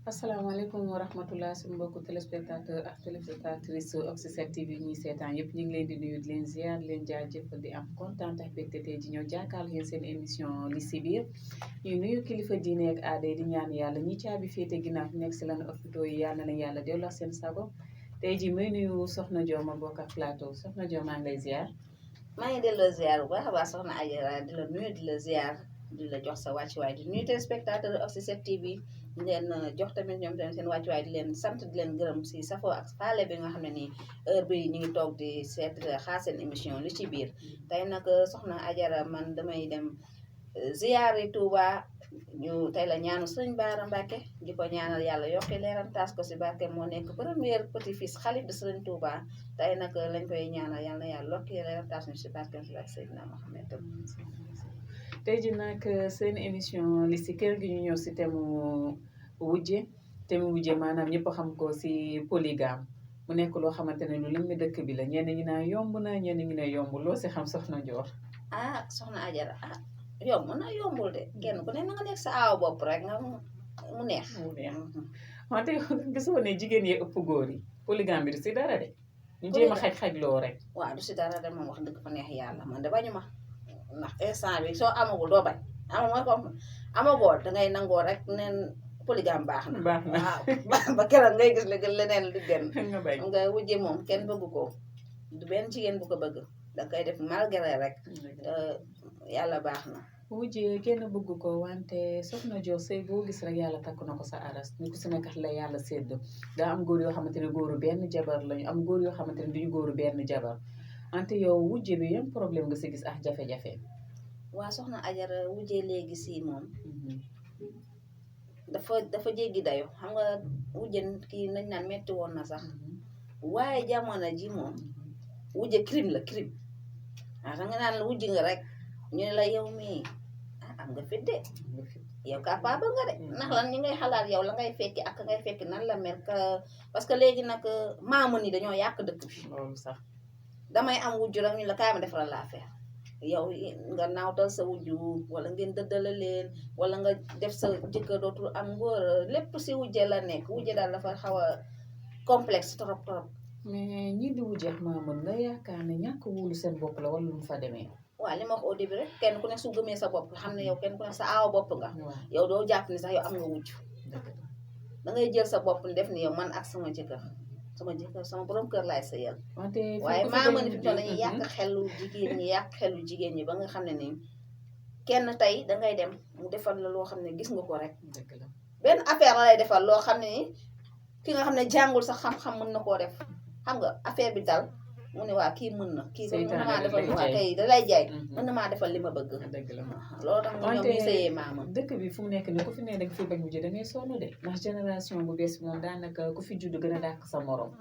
asalaamaaleykum wa rahmatulah suñu mbokku téléspectateur ak téléspectatrice Oxy7 TV ñuy seetaan yëpp ñu ngi leen di nuyu di leen ziar di leen jaajëfal di am kontaan ak mbégte tey ji ñëw jàkkaarloo ngeen seen émission li si biir ñuy nuyu kilifa diine ak aada di ñaan yàlla ñi caabi féete ginnaaw nekk si lan hôpitaux yi yal na leen yàlla delloo seen sago tey ji may nuyu Soxna Dioma bokk ak plateau Soxna Dioma maa ngi lay ziar. maa ngi delloo ziar bu baax a baax soxna Adjara di la nuyu di la ziar di la jox sa wàccuwaay di nuyu téléspectateur Oxy7 TV di leen jox tamit ñoom tamit seen wàccuwaay di leen sant di leen gërëm si safoo ak faale bi nga xam ne nii heure bi ñu ngi toog di seet xaar seen émission li ci biir tey nag soxna Adjara man damay dem ziar yi Touba ñu tey la ñaanu sëñ Baara Mbacke di ko ñaanal yàlla yokki leeram taas ko si barke moo nekk premier petit fils xalif de sëñ Touba tey nag lañ koy ñaanal yàlla yàlla yokki leeram taas ñu si barke Seydina Mohamed. tey ji nag seen émission li si kër gi ñu ñëw si thème wujje maanaam ñëpp xam ko si polygame mu nekk loo xamante ne lu lim dëkk bi la ñenn ñi naa yomb na ñenn ñi ne yomb loo si xam soxna Dior. Soxna Adjara yomb na yombul de kenn ku ne na nga nekk sa aaw bopp rek nga mu neex. wante gisoo ne jigéen yee ëpp góor yi polygame bi du si dara de. ñu jéem a xaj loo rek. waaw du si dara de moom wax dëgg fa neex yàlla man de bañu ma ndax instant bi soo amagul doo bañ amagoo dangay nangoo rek neen polygame baax na. baax na waaw ba keroog ngay gis leneen lu gën. nga bañ nga wujje moom kenn bëggu ko du benn jigéen bu ko bëgg danga koy def malgré rek yàlla baax na. wujje kenn bëgg ko wante soxna Dior sëy boo gis rek yàlla takk na ko sa aras ni ku si nekkat la yàlla sédd daa am góor yoo xamante ne góoru benn jabar lañu am góor yoo xamante ne duñu góoru benn jabar wante yow wujje bi yan problème nga si gis ak jafe-jafe. waa soxna Adjara wujje léegi si moom dafa jéggi dayo xam nga wujje kii nañ naan metti woon na sax waaye jamono ji moom wujje crime la crime da nga naan la wujj nga rek ñu ne la yow mii am nga fit de yow capable nga de ndax lan ñu ngay xalaat yow la ngay fekki ak ngay fekki nan la mel parce que léegi nag maamu ni dañoo yàq dëkk bi loolu sax damay am wujj rek ñu la kaay ma defaral la affaire yow nga naawtal sa wujju wala ngeen dëddale leen wala nga def sa jëkkër dootul am ngóor lépp si wujje la nekk wujje daal dafa xaw a complexe trop trop. mais ñi di wujje ak maamun nga yaakaar ne ñàkk wóolu seen bopp la wala lu mu fa demee. waaw li ma wax au début rek kenn ku ne su gëmee sa bopp xam ne yow kenn ku ne sa aawa bopp nga. yow doo jàpp ni sax yow am nga wujj. da ngay jël sa bopp def ni yow man ak sama jëkkër sama borom kër laay sëyal. waaye maa mën fi mu toll dañuy yàq xelu jigéen ñi ba nga xam ne ni kenn tey dangay dem mu defal la loo xam ne gis nga ko rek. benn affaire la lay defal loo xam ne ni ki nga xam ne jàngul sax xam-xam mën na koo def xam nga affaire bi dal. mu ne waa kii mën na kii mën na maa defal waa kay da lay jaay mën na maa defal li ma bëgg. dëgg la loolu tax ñoom ñu sëyee maama. dëkk bi fu mu nekk nii ku fi ne da nga fi bañ wujje da ngay sonn de ndax génération bu bees moom daanaka ku fi judd gën a dàq sa morom.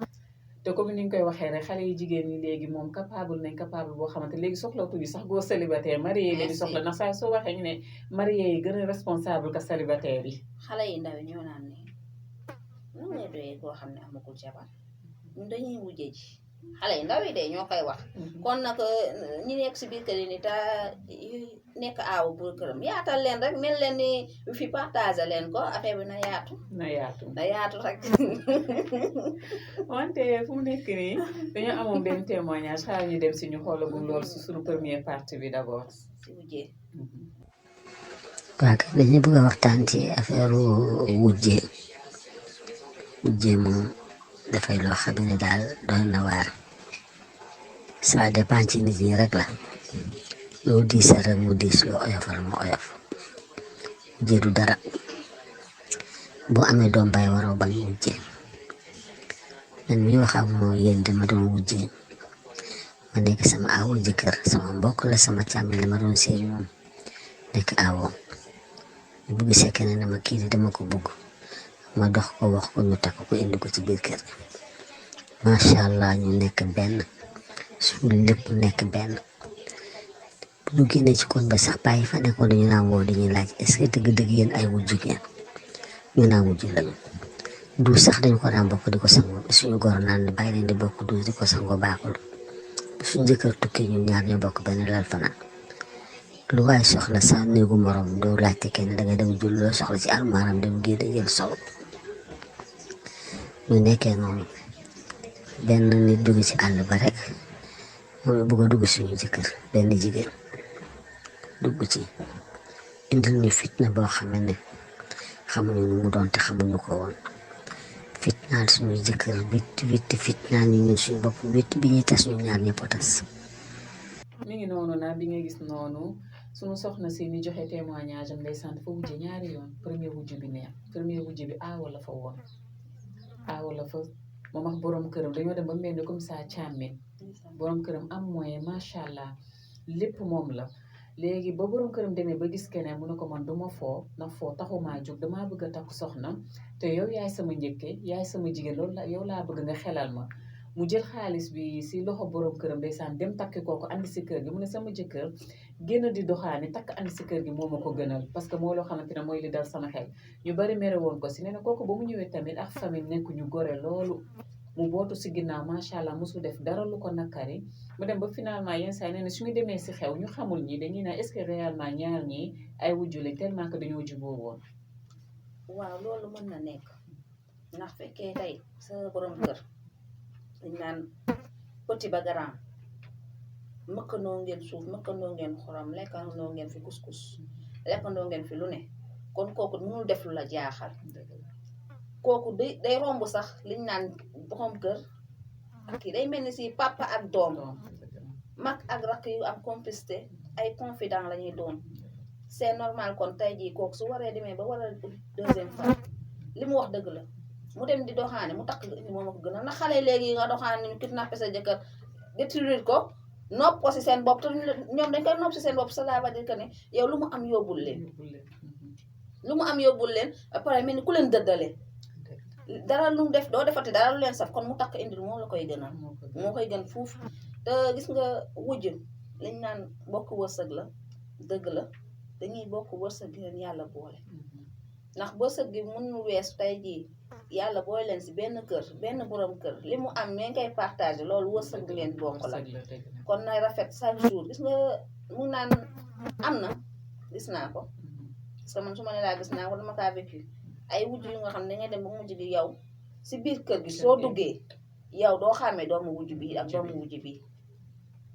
te comme ni ñu koy waxee rek xale yu jigéen ñi léegi moom capable boo xamante léegi soxlatuñu sax góor célibataire marié yi di soxla ndax saa soo waxee ñu ne marié yi gën a responsable que célibataire yi. xale yi ndaw yi ñoo naan ne nan ngay doyee koo xam ne amagul jabar ñun dañuy wujje ji. xale yi ndaw yi de ñoo koy wax kon nag ñi nekk si biir kër yi ni ta nekk aaw bu këram yaatal leen rek mel leen ni fi partage leen ko affaire bi na yaatu rek. wante fu mu nekk nii dañoo amoon benn témoignage xaaral ñu dem si ñu xoolagum lool si suñu première partie bi d'abord. si wujjee. waaw kay dañuy bëgg a waxtaan ci affaire wujje moom. dafay loo xam ne daal doon na waar ça dépend ci nit ñi rek la loo diisal rek mu diis loo oyofal mu oyof wujje du dara boo amee doom bay waroo bañ wujje man mi wax ak moo yéen dama doon wujje ma nekk sama aawo jëkkër sama mbokk la sama càmmi dama doon seey moom nekk aawo bu bëgg see keneen dama kii di dama ko bëgg ma dox ko wax ko ñu takk ko indi ko ci biir kër macha allah ñu nekk benn suñu lépp nekk benn bu ñu génnee ci koñ ba sax bàyyi fa nekkoon dañu naan woo dañuy laaj est-ce que dëgg-dëgg yéen ay wujju ngeen ñu naan wujju lañu du sax dañu ko daan bokk di ko sango suñu góor naan bàyyi leen di bokk du di ko sango baaxul suñu jëkkër tukki ñu ñaar ñu bokk benn lal fanaan lu waay soxla sa néegu morom doo laajte kenn dangay dem jul loo soxla ci almaaram dem génne jël solo ñu nekkee noonu benn nit dugg ci àll ba rek mu bëgg a dugg suñu jëkkër benn jigéen dugg ci indil ñu fitna boo xamee ne xamuñu nu mu doon te xamuñu ko woon fitnaal suñu jëkkër witti fitnaal ñu ñun suñu bopp witti bi ñuy tas ñu ñaar ñëpp a tas. mi ngi noonu naa bi nga gis noonu suñu soxna si ni joxe témoignage am ndeysaan dafa wujje ñaari yoon premier wujj bi neex premier wujj bi aawa la fa woon aawa la fa moom ak borom këram dañoo dem ba mel ni comme ça càmmin borom këram am moyen macha allah lépp moom la léegi ba borom këram demee ba gis keneen mu ne ko man duma foo ndax foo taxumaa jóg damaa bëgg a takk soxna te yow yaay sama njëkke yaay sama jigéen loolu la yow laa bëgg nga xelal ma mu jël xaalis bi si loxo borom këram ndeysaan dem takki kooku andi si kër gi mu ne sama jëkkër génn di doxaani takk andi si kër gi moo ma ko gënal parce que moo loo xamante ne mooy li dal sama xel ñu bari mere woon ko si nee na kooku ba mu ñëwee tamit ak famille nekk ñu gore loolu mu bootu si ginnaaw macha allah mosul def dara lu ko nakari mu dem ba finalement yenn saa yi nee na suñu demee si xew ñu xamul ñi dañuy naan est-ce que réellement ñaar ñi ay wujju lañ tellement que dañoo juboo woon. waaw loolu mën na nekk ndax fekkee tey sa borom kër dañ naan petit ba grand mëkkandoo ngeen suuf mëkkandoo ngeen xorom lekkandoo ngeen fi kuskus lekkandoo ngeen fi lu ne kon kooku mënul def lu la jaaxal kooku day romb sax liñ naan borom kër ak kii day mel ni si papa ak doom mag ak rakk yu am complicité ay confident la ñuy doon c'est normal kon tey jii kooku su waree demee ba war a deuxième fois li mu wax dëgg la mu dem di doxaane mu takk indi moom a ko gën a na xale léegi nga doxaane ñu kidnappé sa jëkkër détruire ko nopp ko si seen bopp te ñoom dañ koy nopp si seen bopp cela veut dire que ne yow lu mu am yóbbul leen lu mu am yóbbul leen après mel ni ku leen dëddale dara lu mu def doo defati dara lu leen saf kon mu takk indil moo la koy gënal moo koy gën fuuf te gis nga wujj liñ naan bokk wërsëg la dëgg la dañuy bokk wërsëg gi leen yàlla boole ndax wërsëg gi mënul weesu tey jii yàlla boole leen si benn kër benn borom kër li mu am ngeen koy partagé loolu wërsëg gi leen bokk la kon nay rafet chaque jour gis nga mu naan am na gis naa ko parce que man su ma ne laa gis naa ko dama kaa vécu ay wujj yu nga xam ne dangay dem ba mujj gi yow si biir kër gi soo duggee yow doo xàmmee doomu wujj bi ak doomu wujj bi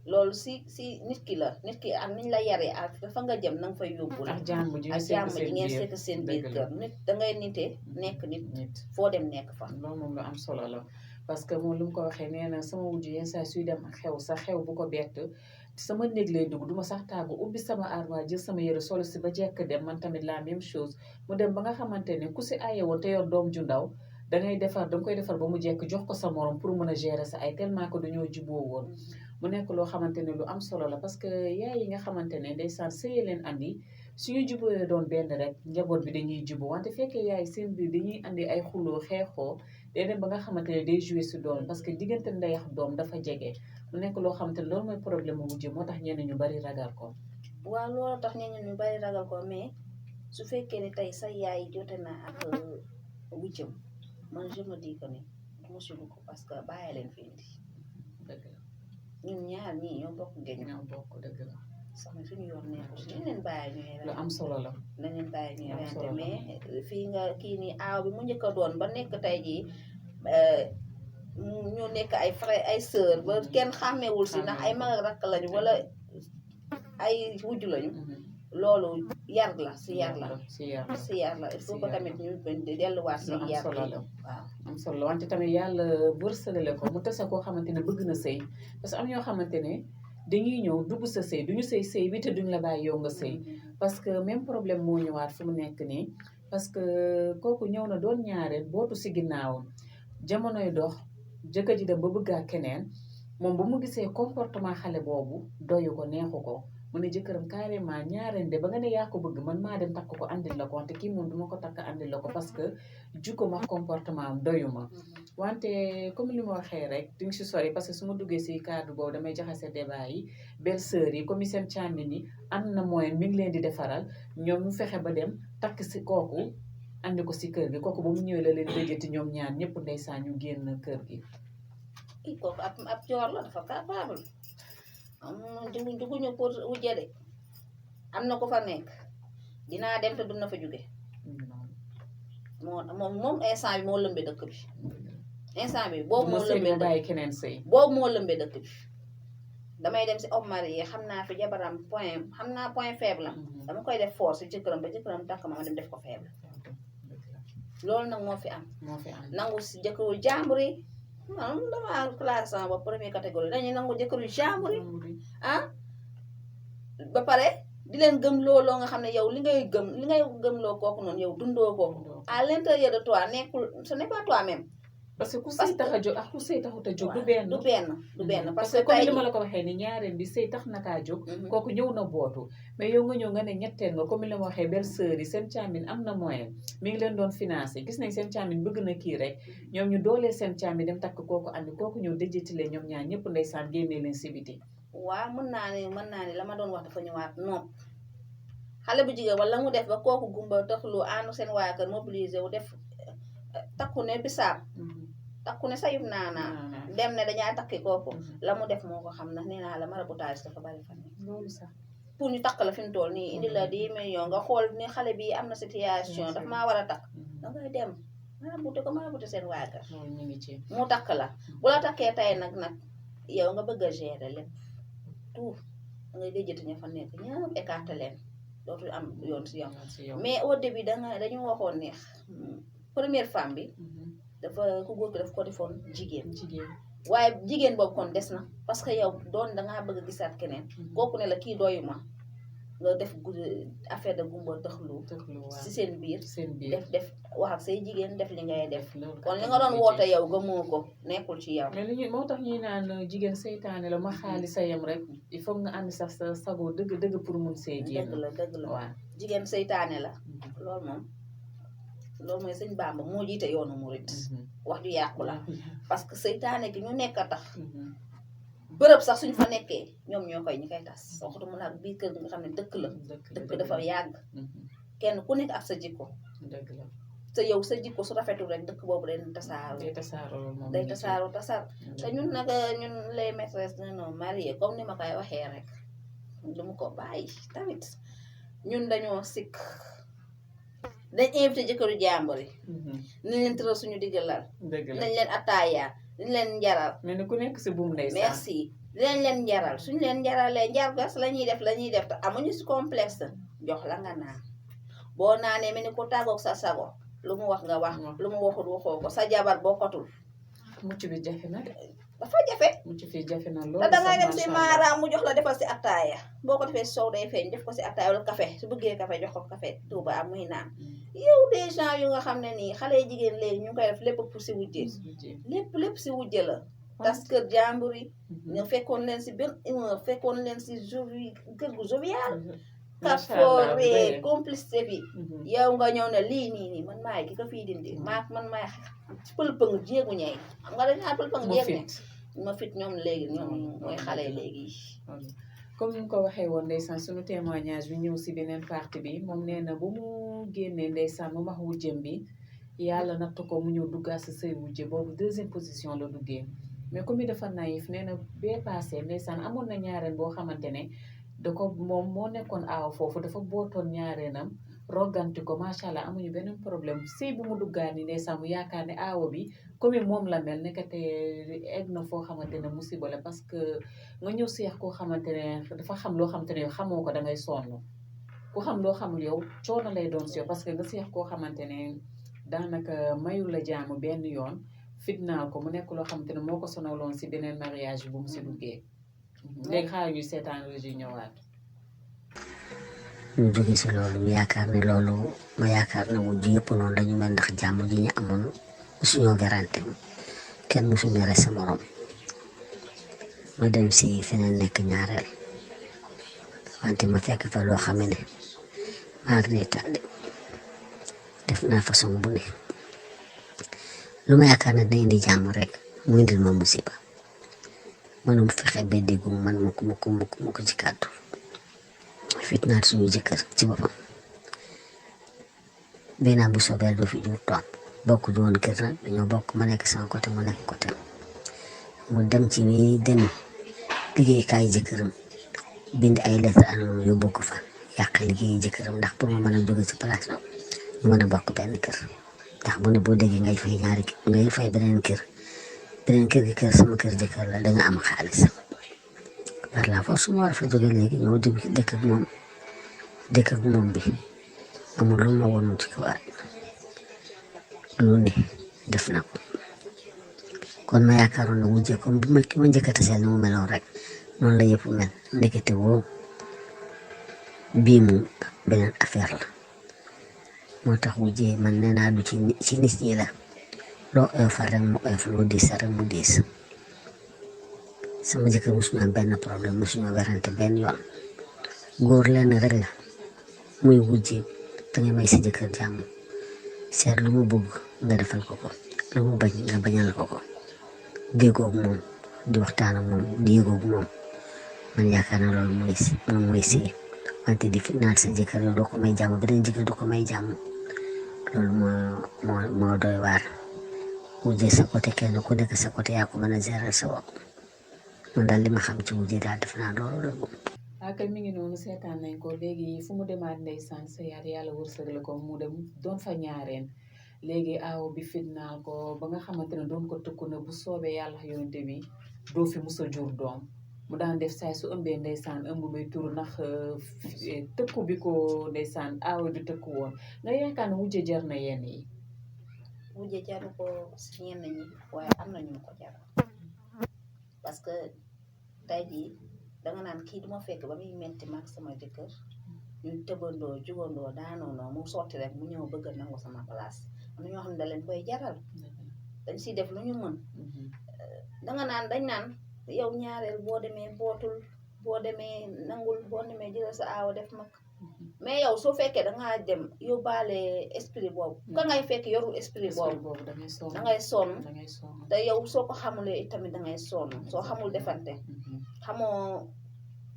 loolu si nit ki la nit ki ak niñ la yaree ak dafa nga jëm na nga fay yóbbu la ak jàmm ji ngeen sekk seen biir kër nit dangay nite nekk nit foo dem nekk fa loolu moom lu am solo la parce que moom lu mu ko waxee nee na sama wujj yenn saa suy dem ak xew sa xew bu ko bett sama néeg lay dugg duma sax tàggu ubbi sama armoire jël sama yëre solo si ba jekk dem man tamit la même chose mu dem ba nga xamante ne ku si aye woon te yor doom ju ndaw dangay danga koy defar ba mu jekk jox ko sa morom pour mën a gérer sa ay tellement que dañoo juboo woon mu nekk loo xamante ne lu am solo la parce que yaay yi nga xamante ne ndeysaan sëye leen andi suñu jubóoyee doon benn rek njaboot bi dañuy juboo wante fekkee yaay seen biir dañuy andi ay xuloo xeexoo day dem ba nga xamante ne day joué si doom parce que diggante ndey ak doom dafa jege mu nekk loo xamante ne loolu mooy problème mu wujje moo tax ñenn ñu bari ragal ko waaw loolu tax ñenn ñu bari ragal ko mais su fekkee ne tey sa yaay jote na ak wujjam man je me dis que ne musulu ko parce que bàyyi leen fi indi dëgg la ñun ñaar ñii ñoo bokk géej ñoo bokk dëgg la sama suñu yoon neexu si nañ leen bàyyi ñuy lu am solo la nañ leen bàyyi ñuy rente mais fii nga kii nii aaw bi mu njëkk a doon ba nekk tey jii ñu nekk ay frère ay sœur ba kenn xàmmewul si ndax ay mag ak rakk lañu wala ay wujj lañu loolu yar la si yar la si yar la il faut que tamit ñu delluwaat si yar waaw am solo wante tamit yàlla wërsëgale ko mu tase koo xamante ne bëgg na sëy parce que am ñoo xamante ne dañuy ñëw dugg sa sëy duñu sëy bi te duñ la bàyyi yow nga sëy parce que même problème moo ñëwaat fu mu nekk nii parce que kooku ñëw na doon ñaareel bootu si ginnaawam jamonoy dox jëkkër ji dem ba bëggaa keneen moom ba mu gisee comportement xale boobu doyu ko neexu ko mu ne jëkkëram carrément ñaareel de ba nga ne yaa ko bëgg man maa dem takk ko andil la ko wante kii moom duma ko takk andil la ko parce que jukko ma comportement am doyu ma wante comme li ma waxee rek duñ si sori parce que su ma duggee si cadre boobu damay jaxase débat yi belle-sœur yi comme seen càmmin yi am na moyen mi ngi leen di defaral ñoom ñu fexe ba dem takk si kooku andi ko si kër gi kooku ba mu ñëwee la leen déjati ñoom ñaar ñëpp ndeysaan ñu génn kër gi i kooku ab joor la dafa capable juguñu pour wujje de am na ko fa nekk dinaa dem te duna fa jóge moom instant bi moo lëmbe dëkk bi instant bi boobu moo sëy lëmbee doo bàyyi keneen sëy boobu moo lëmbee dëkk bi damay dem si homme marié xam naa fi jabaram point faible am dama koy def force si jëkkëram ba jëkkëram takk ma dem def ko faible loolu nag moo fi am nangu si jëkkëru jàmbur yi man dama classe ba première catégorie dañuy nangu jëkkëru jàmbur yi ah ba pare di leen gëm looloo nga xam ne yow li ngay gëm loo kooku noonu yow dundoo ko à l'intérieur de toi nekkul ce n'est pas toi-même parce que ku sëy tax a jóg ak ku sëy taxut a jóg du benn parce que tey comme li ma la ko waxee ni ñaareel bi sëy tax na kaa jóg kooku ñëw na bootu mais yow nga ñëw nga ne ñetteel nga comme li ma waxee belle-sœur yi seen càmmin am na moyen mi ngi leen doon financé gis nañ seen càmmin bëgg na kii rek ñoom ñu doolee seen càmmin dem takk kooku andi kooku ñëw dëjëti leen ñoom ñaar ñëpp ndeysaan génnee leen si biti waaw mën naa ne la ma doon wax dafa ñëwaat noonu xale bu jigéen wala mu def ba kooku gumba taxlu ànd seen waa kër mobilisé wu def takku ne bisaab takku ne sayub naanaa dem ne dañaa takki kooku la mu def moo ko xam ndax nee naa la maraboutage dafa bari fan loolu sax pour ñu takk la fi mu toll nii indi la 10 millions nga xool ni xale bi am na situation daf maa war a takk dangay dem marabouté seen waa kër mu takk la bu la takkee tey nag yow nga bëgg a gérer lépp tout dangay déjjati ña fa nekk ñëpp écarté leen dootul am yoon si yow mais au début dañu waxoon ne première femme bi dafa ku góor ki daf ko defoon jigéen waaye jigéen boobu kon des na parce que yow doon dangaa bëgg a gisaat keneen kooku ne la kii doyuma nga def affaire de gumba tëxlu si seen biir def wax ak say jigéen def li ngay def kon li nga doon woote yow gëmoo ko nekkul ci yow mais li moo tax ñuy naan jigéen seytaane la ma xaali sa yem rek il faut nga ànd sax sa sago dëgg pour mun see génn dëgg la waaw jigéen seytaane la loolu mooy sëñ Bamba moo jiite yoonu murit wax ju yàqu la parce que seytaane gi ñu nekk a tax bërëb sax suñu fa nekkee ñoom ñi koy tas waxtu mu nag biir kër gi nga xam ne dëkk la dëkk dafa yàgg kenn ku nekk ak sa jikko te yow sa jikko su rafetul rek dëkk boobu day tasaaroo te ñun nag ñun les maîtresses non mariées comme ni ma koy waxee rek du mu ko bàyyi tamit ñun dañoo sikk dañ invité jëkkëru jàmbur yi nañ leen tëral suñu diggalal nañ leen ataaya nañ leen njaral mais ne ku nekk si buum ndey merci dinañ leen njaral suñu leen njaralee njargas la ñuy def te amuñu si complexe jox la nga naan boo naanee mel ni ko tàggoog sa sago lu mu wax nga wax lu mu waxul waxoo ko sa jabar bokkatul mucc bi jafe na dafa jafe mucc fi jafe na loolu te dangay dem si maaraam mu jox la defal si ataaya boo ko defee soow day feeñ def ko si ataaya wala café su bëggee café jox ko café tuuba am muy naan yow des gens yu nga xam ne nii xale jigéen léegi ñu ngi koy def lépp pour si wujje lépp si wujje la tas kër jàmbur yi nga fekkoon leen si kër gu jovial kafooree complicité bi yow nga ñëw ne lii nii man maay ki ko fii dindi man maay pëlpëng jéegu ñey xam nga dañaa pëlpëng jéegu ñey ma fit ñoom léegi ñoom mooy xale léegi comme ni nga ko waxee woon ndeysaan suñu témoignage bi ñëw si beneen partie bi moom nee na bu mu génnee ndeysaan mu wax wujjem bi yàlla natt ko mu ñëw duggaat si sëy wujje boobu 2e position la duggee mais comme dafa naïf nee na bee passé ndeysaan amoon na ñaareel boo xamante ne da ko moom moo nekkoon aaw foofu dafa bootoon ñaareenam roganti ko macha allah amuñu beneen problème sëy bu mu duggaat ni ndeysaan mu yaakaar ne aawo bi comme moom la mel nekkate egg na foo xamante ne musiba la parce que nga ñëw seex koo xamante ne dafa xam loo xamante ne yow xamoo ko dangay sonn ku xam loo xamul yow coono lay doon si yow parce que nga seex koo xamante ne daanaka mayul la jaamu benn yoon fitnaal ko mu nekk loo xamante ne moo ko sonaloon si beneen mariage bu mu si duggee léegi xaaral ñuy seetaan régi ñëwaat ñu jóge si loolu ma yaakaar ne wujj yëpp noonu dañu mel ndax jàmm ji ñu amoon suñoo garante kenn musu mere sa morom ma dem si feneen nekk ñaareel wante ma fekk fa loo xam ne maa ngi taale def naa façon bu ne lu ma yaakaar ne day indi jàmm rek mu indil ma musiba mënum fexe ba déggu man mukk ci kàddu fitnaat suñu jëkkër ci boppam benn bu soobee du fi jur doom bokk du woon kër nag dañoo bokk ma nekk sama côté mu nekk côté mu dem ci bi dem liggéeykaay jëkkëram bind ay lettre anonyme yóbbu ko fa yàq liggéey jëkkëram ndax pour ma mën a jóge ci place ñu mën a bokk benn kër ndax bu ne boo déggee ngay fay beneen kër beneen kër gi kër sama kër jëkkër la danga am xaalis par la force su ma war fa jóge léegi ñëw dëkk ak moom bi amul lu ma woon ci kaw lu ne def na ko kon ma yaakaaroon na wujje comme bi ma njëkk a taseel ni mu meloon rek noonu la yëpp mel ndekete woo bii moom beneen affaire la moo tax wujje man nee naa du ci nit ñi la loo oyofal rek mu oyof loo diis rek mu diis sama jëkkër musuma am benn problème musuma werante benn yoon góor lenn rek la muy wujje da nga may sa jëkkër jàmm seet lu mu bëgg nga defal ko lu mu bañ nga bañal ko déggoog moom di waxtaan ak moom di yëgoog moom man yaakaar naa loolu mooy si wante di fitnaal sa jëkkër yow doo ko may jàmm beneen jëkkër doo ko may jàmm loolu moo doy waar wujje sa côté kenn ku nekk sa côté yaa ko mën a gérer sa bopp man daal li ma xam ci wujje daal def naa loolu rek. kay mi ngi noonu seetaan nañ ko léegi fu mu demaat ndeysaan sa yàlla wërsëgal ko mu dem doon fa ñaareen léegi aaw bi fitnaal ko ba nga xamante ne doon ko tëkku na bu soobee yàlla yonente bi doo fi mus a jur doom mu daan def saay su ëmbee ndeysaan ëmb bay tur ndax tëkku bi ko ndeysaan aaw bi tëkku woon nga yaakaar ne wujje jar na yenn yi. wujje jaru ko si ñenn ñi waaye am na ñu ko jar parce que tey jii danga naan kii duma fekk ba muy metti mag sama jëkkër ñu tëbandoo jugandoo daanoonoo mu sotti rek mu ñëw bëgg a nangu sama place am na ñoo xam ne da leen koy jaral dañ siy def lu ñu mën danga naan dañ naan yow ñaareel boo demee bootul boo demee nangul boo demee jëlal sa aaw def mag mais yow soo fekkee dangaa dem yóbbaale esprit boobu ka ngay fekk yorul esprit boobu dangay sonn te yow soo ko xamulee itamit dangay sonn soo xamul defante xamoo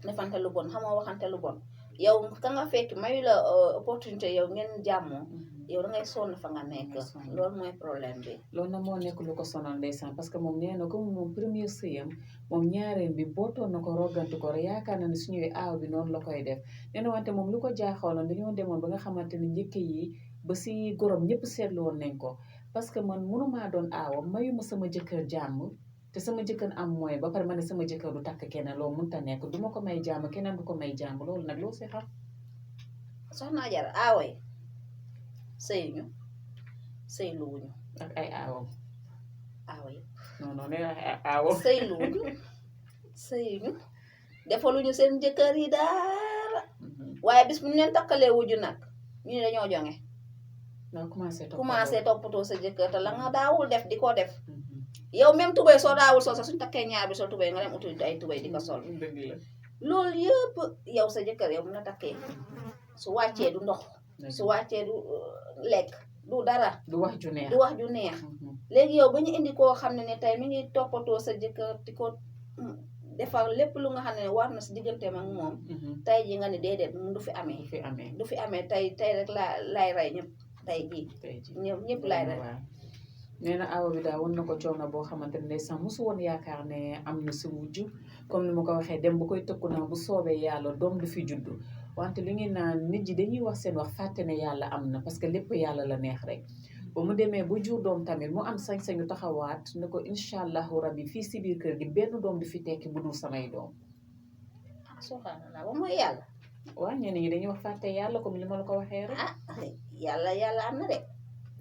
defante lu bon xamoo waxante lu bon yow ka nga fekk mayu la opportunité yow ngeen jàmmoo yow dangay sonn fa nga nekk loolu mooy problème bi. loolu nag moo nekk lu ko sonal ndeysaan parce que moom nee na ko moom premier sëyam moom ñaareel bi bootoon na ko roganti ko rek yaakaar na ne su ñëwee aaw bi noonu la koy def nee na wante moom lu ko jaaxooloon dañoo demoon ba nga xamante ne njëkk yi ba si gorom ñëpp seetlu woon nañ ko parce que man mënumaa doon aawam mayuma sama jëkkër jàmm te sama jëkkër am mooy ba pare ma ne sama jëkkër du takk keneen loolu mënta nekk du ma ko may jàmm keneen du ko may jàmm loolu nag loo si xam. soxna Jar aawo yi sëyuñu sëyluwuñu ak ay aawam. aawo yi non nee ay aawam. sëyluwuñu sëyuñu defaluñu seen jëkkër yi dara waaye bis bu ñu leen takkalee wujju nag ñu ne dañoo jonge non commencé toppatoo sa jëkkër te la nga daawul def di ko def yow même tubéy soo daawul sol sax suñu takkee ñaar bi sol tubéy nga dem utul ay tubéy di ko sol loolu yëpp yow sa jëkkër yow mun na takkee su wàccee du ndox su wàccee du lekk du dara du wax ju neex léegi yow ba ñu indi koo xam ne tey mi ngi toppatoo sa jëkkër di ko defar lépp lu nga xam ne war na si digganteem ak moom tey ji nga ne déedéet du fi amee tey rek lay rey ñëpp tey jii ñëpp lay rey. nee na awa bi daal wan na ko coono boo xamante ne sax mosu woon yaakaar ne am na si wujj comme ni ma ko waxee dem bu koy tëkku naa bu soobee yàlla doom du fi juddu wante li ngeen naan nit ji dañuy wax seen wax fàtte ne yàlla am na parce que lépp yàlla la neex rek ba mu demee bu jur doom tamit mu am sañ-sañu taxawaat ne ko incha allahu rabbi fii si biir kër gi benn doom du fi tekki bu dul samay doom. subhanallah ba mooy yàlla. waaw ñenn ñi dañuy wax fàtte yàlla comme li ma la ko waxee rek. yàlla am na de.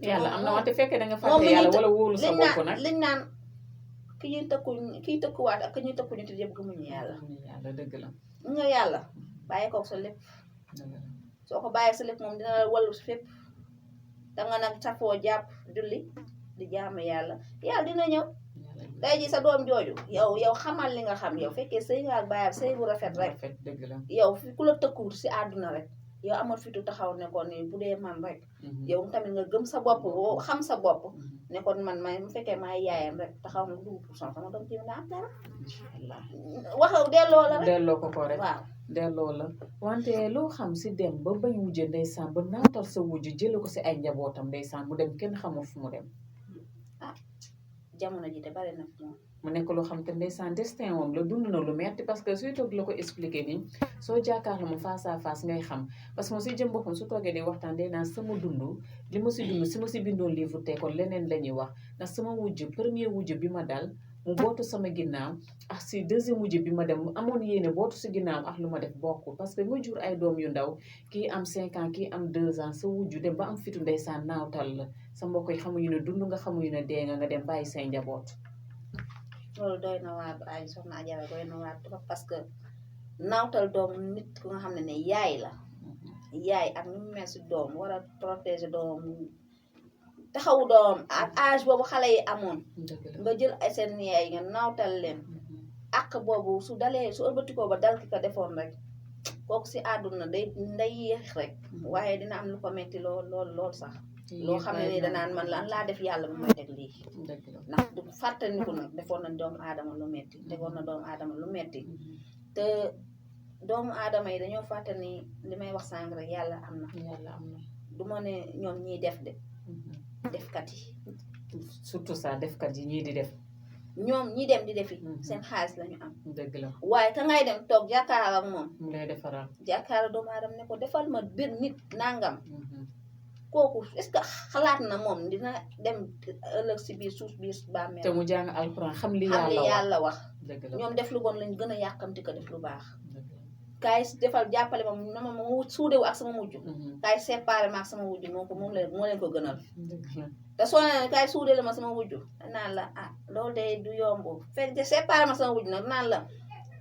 yàlla am na wante fekkee da nga fàtte yàlla wala wóolu sa bopp nag liñ naan kiy tëkkuwaat ak ki ñuy tëkkuñu te yëpp gëmuñu yàlla. yàlla dëgg la. nga yàlla bàyyi koog sa lépp soo ko bàyyi sa lépp moom dina la wallu si fépp danga nag safoo jàpp julli di jaamu yàlla dina ñëw day ji sa doom jooju yow xamal li nga xam yow fekkee sëy nga ak bàyyam sëy bu rafet rek dëgg la yow fi ku la tëkkuwut si àdduna rek yow amal fitu taxaw ne ko ni bu dee man rek yow tamit nga gëm sa bopp boo xam sa bopp ne kon man mu fekkee maay yaayam rek taxaw na 12% sama doom ci nga am dara inshallah waxaw delloo la rek delloo ko rek waaw delloo la wante loo xam si dem ba bañ wujje ndeysaan ba naatal sa wujj jële ko si ay njabootam ndeysaan mu dem kenn xamul fu mu dem jamono ji te bari na moom mu nekk loo xam te ndeysaan destin moom la dund na lu metti parce que suy toog la ko expliqué nii soo jàkkaarloo moom face à face ngay xam parce que moom si jëm boppam su toogee di waxtaan day naan sama dund li ma si dund si ma si bindoon livre te kon leneen la ñuy wax ndax sama wujj premier wujj bi ma dal mu bootu sama ginnaaw ak si deuxième mujj bi ma dem mu amoon yéene bootu si ginnaaw ak lu ma def bokkul parce que nga jur ay doom yu ndaw kii am 5 ans kii am 2 ans sa wujju dem ba am fitu ndeysaan naawtal la sa mbokk yi xamuñu ne dund nga xamuñu ne dee nga dem bàyyi say njaboot. loolu doy na waar ay soxna Ajara doy na waar trop parce que naawtal doom nit ku nga xam ne yaay la yaay ak nu mu mel si doom war a protéger doom taxawu doom ak âge boobu xale yi amoon nga jël ay seen yaay nga naawtal leen ak boobu su dalee su ëlbatikoo ba dal ki ko defoon rek kooku si àdduna day yéex rek waaye dina am lu ko metti lool sax loo xam ne ni danaan man lan laa def yàlla bu may teg lii ndax du fàttaniku nag defoon na doomu aadama lu metti tegoon na doomu aadama lu metti te doomu aadama yi dañoo fàtte ni li may wax sànq rek yàlla am na du ma ne ñoom ñiy def de defkat yi surtout ça defkat yi ñii di def ñoom ñi dem di defi seen xaalis lañu am dëgg la waaye ka ngay dem toog jàkkaar ak moom mu lay defaral jàkkaar doomu aadama ne ko defal ma bir nit nangam kooku est-ce que xalaat na moom dina dem ëllëg si biir suuf biir bàmmeel te mu jàng alxuraan xam li yàlla wax dëgg la ñoom def lu bon lañ gën a yàkkamti ko def lu baax kaay defal jàppale ma na ma suudewu ak sama mujj kaay séparé ma ak sama wujj moo leen ko gënal te soo nee kaay suudele ma sama wujj naan la ah loolu de du yomb fekk de séparé ma sama wujj nag naan la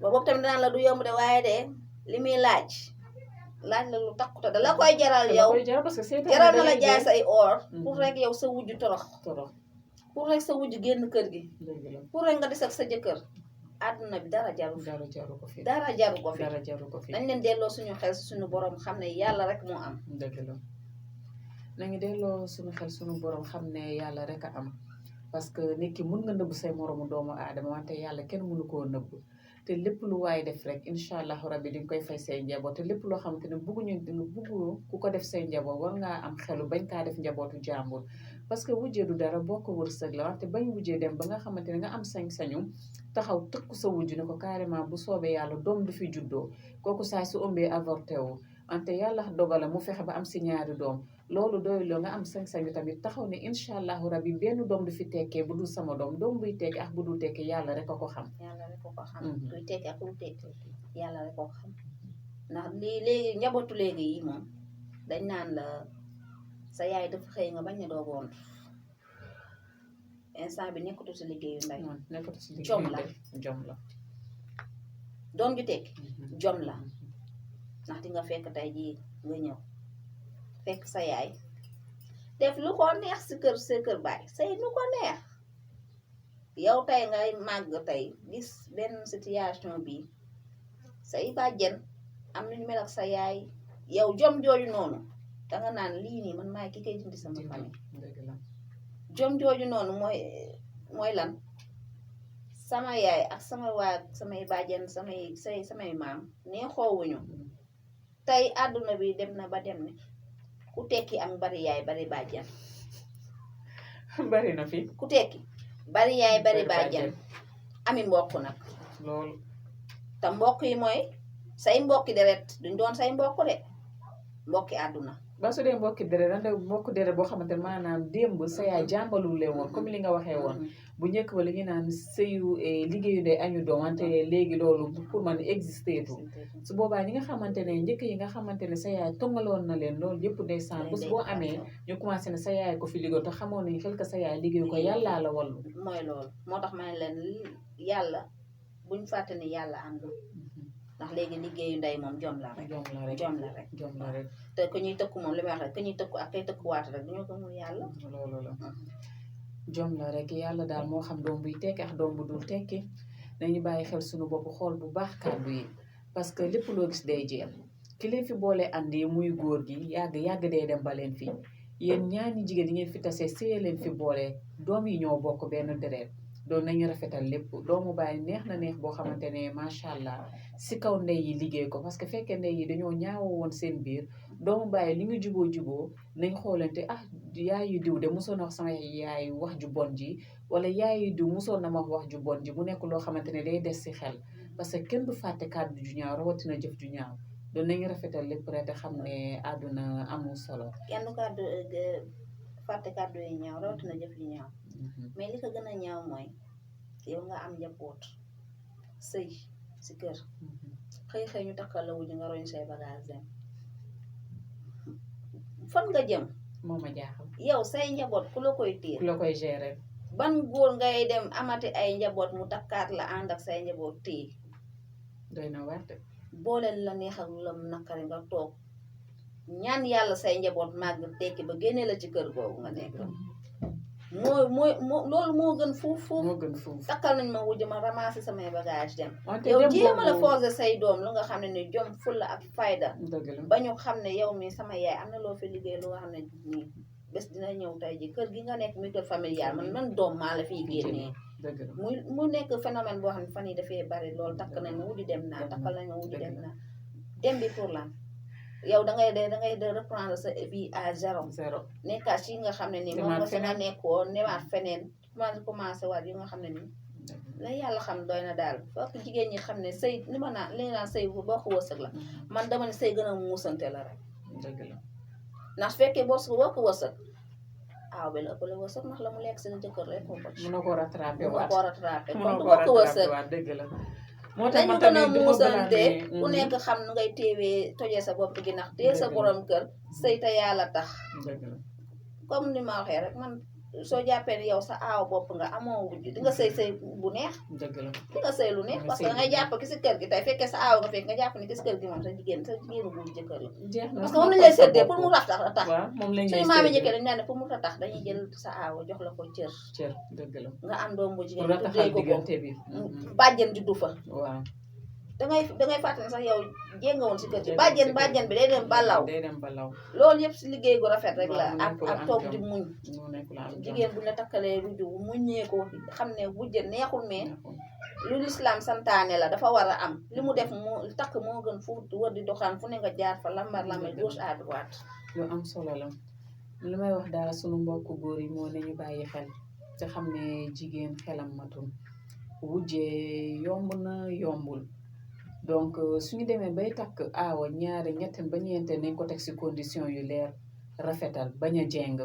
ba boobu tamit naan la du yomb de waaye de li muy laaj la lu takkute da la koy jaral yow jaral na la jaay say or pour rek yow sa wujj torox pour rek sa wujj génn kër gi pour rek nga des ak sa jëkkër àdduna bi dara jaru ko fi nañ leen delloo suñu xel suñu borom xam ne yàlla rek moo am dëgg la nañu delloo suñu xel suñu borom xam ne yàlla rek a am parce que nit ki mun nga nëbb say moromu doomu aadama wante yàlla kenn mënu koo nëbb te lépp lu waaye def rek incha allahu rabbi di nga koy fay say njaboot te lépp loo xamante ne buggu ku ko def say njaboot war ngaa am xelu bañ kaa def njabootu jàmbur parce que wujjee du dara boo ko wërsëg la wante bañ wujjee dem ba nga xamante ne nga am sañ-sañu taxaw tëkku sa wujj ne ko carrément bu soobee yàlla doom du fi juddoo kooku saa su ëmbee avorté wu wante yàlla dogala mu fexe ba am si ñaari doom loolu doyuloo nga am sañ-sañu tamit taxaw ne incha allahu rabbi benn doom du fi tekkee bu dul sama doom buy tekki ak bu dul tekki yàlla rek a ko xam yàlla rek a ko xam buy tekki ak bu tekki yàlla rek a ko xam ndax lii léegi njabootu léegi yi moom dañ naan la sa yaay dafa xëy nga bañ ne doo gont instant bi nekkatu si liggéeyu nday jom la doom ju tekki jom la ndax di nga fekk tey jii nga ñëw fekk sa yaay def lu ko neex si kër sa kër baay say nu ko neex yow tey ngay màgg tey gis benn situation bi say bàjjen am nañu mel ak sa yaay yow jom jooju noonu danga naan lii nii man maay ki koy dindi sama famille jom jooju noonu mooy lan sama yaay ak samay bàjjen samay maam nee xoowuñu tey àdduna bi dem na ba dem ne ku tekki am bari yaay bari bàjjan bari na fi ku tekki bari yaay bari bàjjan ami mbokk nag loolu te mbokk yi mooy say mbokki deret duñ doon say mbokk de mbokki àdduna ba su dee mbokki deret dante mbokk deret boo xamante ne maanaam démb sa yaay jàmbalul leen woon comme li nga waxee woon bu njëkk ba li ñu naan sëyu liggéeyu de añu doom wante léegi loolu pour man existé tu su boobaa ñi nga xamante ne njëkk yi nga xamante ne sa yaay tongaloon na leen loolu yëpp ndeysaan bés boo amee ñu commencé ne sa yaay ko fi liggéey te xamoon nañu xel que sa yaay liggéeyu ko yàllaa la wallu mooy loolu moo tax ma ne leen yàlla buñ fàtte ni yàlla am na ndax léegi liggéeyu ndey moom jom la rek te ku ñuy tëkku moom li may wax rek ku ñuy tëkku ak kay tëkkuwaat rek dañoo ko mun yàlla loolu la jom la rek yàlla daal moo xam doom buy tekki ak doom bu dul tekki nañu bàyyi xel suñu bopp xool bu baax kàddu yi parce que lépp loo gis day jeex ki leen fi boole andi muy góor gi yàgg day dem ba leen fi yéen ñaani jigéen yi ngeen fi tasee séye leen fi boole doom yi ñoo bokk benn deret doon nañu rafetal lépp doomu bàyyi neex na neex boo xamante ne macha allah si kaw ndey yi liggéey ko parce que fekkee ndey yi dañoo ñaawoo woon seen biir doomu bàyyi li nga juboo nañ xoolante ah yaayu diw de mosoon na wax sama yaay wax ju bon ji wala yaayu diw mosoon na ma wax ju bon ji mu nekk loo xamante ne day des si xel parce que kenn du fàtte kàddu ju ñaaw rawatina jëf ju ñaaw doon nañu rafetal lépp rek te xam ne àdduna amul solo kenn du fàtte kàddu yu ñaaw rawatina jëf yu ñaaw mais li ko gën a ñaaw mooy yow nga am njaboot sëy si kër xëy ñu takkal la wuju nga roñ say bagage dem fan nga jëm moo ma jaaxal yow say njaboot ku la koy téye ku la koy gérer ban góor ngay dem amati ay njaboot mu takkaat la ànd ak say njaboot téye doy na waar de booleel la neex ak lu la nakari nga toog ñaan yàlla say njaboot màgg tekki ba génne la ci kër googu nga nekk mooy loolu moo gën fuuf moo gën fuuf takkal nañ ma wujj ma ramasser samay bagage dem wante yow dem jéema la boobu forcer say doom lu nga xam ne ni jom fulla ak fayda dëgg la ba ñu xam ne yow mi sama yaay am na loo fi liggéey lu nga xam ne nii bés dina ñëw tey ji kër gi nga nekk muy kër familial man doom maa la fiy génnee dëgg la mu nekk phénomène boo xam ne fan yi dafay bari loolu takk nañ ma wujj dem naa takkal nañ ma wujj dem naa dem bi pour lan yow dangay de reprendre sa vie à zéro nekkaat yi nga xam ne nii moom nga sa nga nekkoon newaat feneen commencé waat yi nga xam ne nii la yàlla xam doy na daal fokk jigéen ñi xam ne sëy li ma naan li nga naan sëy bu boo ko wërsëg la man dama ne sëy gën a muusante la rek dëgg la ndax su fekkee boo ko wërsëg aaw bi la ëpp la wërsëg ndax la mu lekk seen jëkkër rek ko mënoo ko rattrapé mënoo waat ko rattrapé mënoo kon ko boo ko rattrapé wërsëg waat dëgg la moo tax dañu man gën a tamit muusante ku nekk xam nu ngay téewee tojee sa bopp gi ndax téye sa borom kër sëy te yàlla tax dëgg la comme ni ma waxee rek man soo jàppee ne yow sa aaw bopp nga amoo wujj di nga sëy bu neex dëgg la di nga sëy lu neex parce que ngay jàpp ki si kër gi tey fekkee sa aaw nga fekk nga jàpp ne ki si kër gi moom sa jigéenu bu jëkkër la jeex na parce que moom lañ lay seddee pour mu ratax waaw moom lañ lay suñu maami njëkkee dañ naan ne pour mu ratax dañuy jël sa aaw jox la ko cër dëgg la nga am doom bu pour jigéen rataxal tuddee ko diggante bi bàjjen juddu fa waaw dangay fàttali sax yow jénga woon si kër gi bàjjen bi day dem balaw day dem balaw loolu yëpp si liggéey gu rafet rek la waaw ak toog di muñ moo nekk la am jigéen bu la takkalee ruju muññee ko xam ne wujje neexul mais lu lislaam santaane la dafa war a am li mu def moo takk moo gën fu wër di doxaan fu ne nga jaar fa lambar lambar gauche à droite lu am solo la li may wax daal sunu mbokku góor yi moo nañu bàyyi xel te xam ne jigéen xelam matul wujje yomb na yombul donc suñu demee bay takk aawa ñaari ñetti ba ñeente nañ ko teg ci condition yu leer rafetal bañ a jeng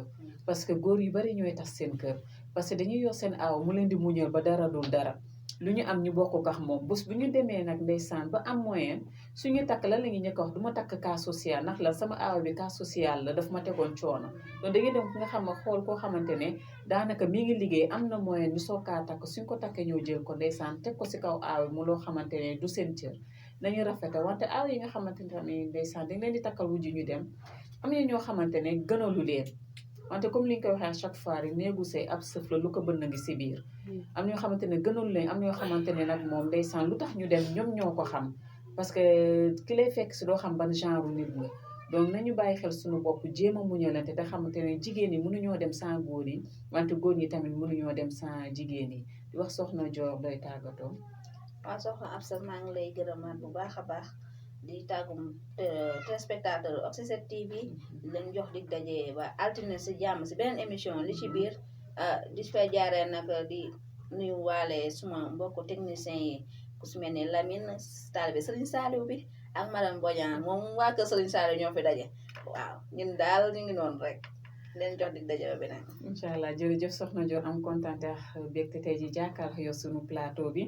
parce que góor yu bari ñooy tas seen kër parce que dañuy yor seen aaw mu leen di muñal ba dara dul dara lu ñu am ñu bokk gax moom bés bu ñu demee nag ndeysaan ba am moyen suñu takk lan la ñuy njëkk a wax du ma takk cas social ndax la sama aaw bi cas social la daf ma tegoon coono donc da ngay dem nga xam ne xool koo xamante ne daanaka mi ngi liggéey am na moyen ñu soog kaa takk suñ ko takkee ñëw jël ko ndeysaan teg ko ci kaw aaw mu loo xamante ne du seen cër nañu rafetal wante aaw yi nga xamante ne ndeysaan dañ leen di takkal wujju ñu dem am na ñoo xamante ne gënalu leen wante comme li nga koy waxee à chaque fois rek néegu sëy ab sëf la lu ko bënn ngi ci biir am ñoo xamante ne gënul leen am ñoo xamante ne nag moom ndeysaan lu tax ñu dem ñoom ñoo ko xam parce que ki lay fekk ci doo xam ban genre nit nga donc nañu bàyyi xel suñu bopp jéem a muñalante te xamante ne jigéen yi mënuñoo dem sans góor yi wante góor ñi tamit mënuñoo dem sans jigéen yi di wax soxna Dior doy tàggatoo waaw soxna Absa maa ngi lay gërëmaat bu baax a baax di tàggum téléspectateur Oxy7 TV di leen jox dig daje ba altine si jàmm si beneen émission li ci biir di fay jaaree nag di nuyu waale suma mbokku technicien yi ku si mel ni Lamine taalibe Serigne Saliou bi ak madame Bodian moom waa kër Serigne Saliou ñoo fi daje waaw ñun daal ñu ngi noonu rek leen jox dig daje ba beneen incha allah jërëjëf soxna Dior am kontaan ak bégte tey ji jàkkaarloo yow sunu plateau bi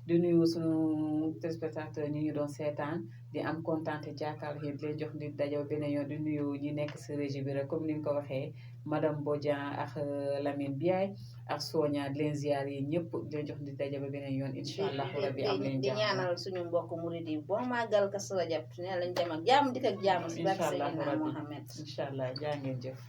di nuyu sunu téléspectateur ñi ñu doon seetaan di am kontaan te jàkkaarloo yi di leen jox di daje ba beneen yoon di nuyu ñi nekk si régie bi rek comme ni nga ko waxee madame Bodian ak Lamine Biaye ak Sonia di leen ziar yi ñëpp di leen jox di daje ba beneen yoon incha allah rabbi am leen di ñaanal suñu mbokk murid yi bon màggal Kazu Rajab ne lañ dem ak jàmm dikk ak jàmm si barke Seydina Mohamed incha allah jaa ngeen jëf